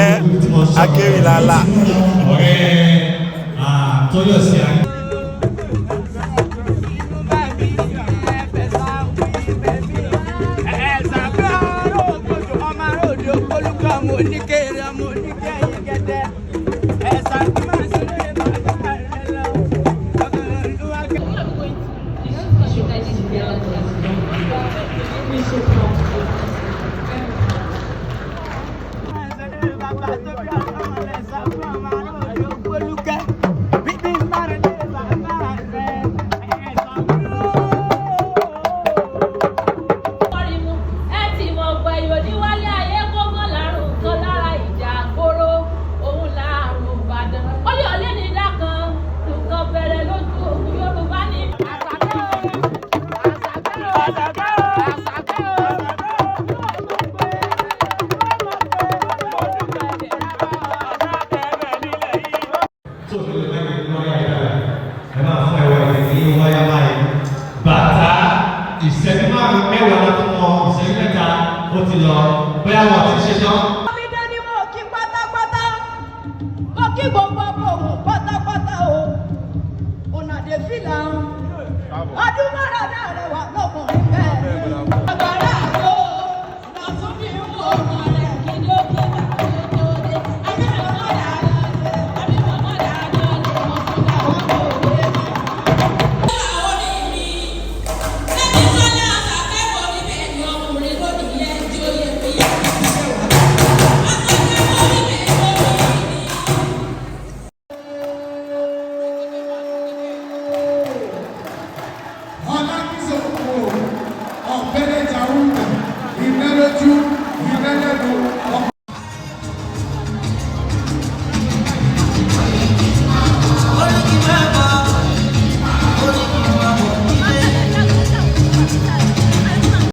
Ẹ akéwìlálà. Ọ̀rẹ́ Tóyọ̀sí ayé. Ẹ ti mọ̀ pé oníwálé ayé kó mọ́ lárùn kan lára ìjà àkóró òun làárùn Ìbàdàn ó lè ọ̀lẹ́ ní ìdá kan nǹkan bẹ̀rẹ̀ lójú ogun Yorùbá ní. Tó o lè mẹ́rin ní wáyà ìdára ẹ máa fún ẹwà ìdè ní wáyà báyìí bàtà ìṣẹ́jú márùn-ún mẹ́wàá la fún ọ, ìṣẹ́jú 3 ó ti lọ, bóyá wọn ti ṣe tán.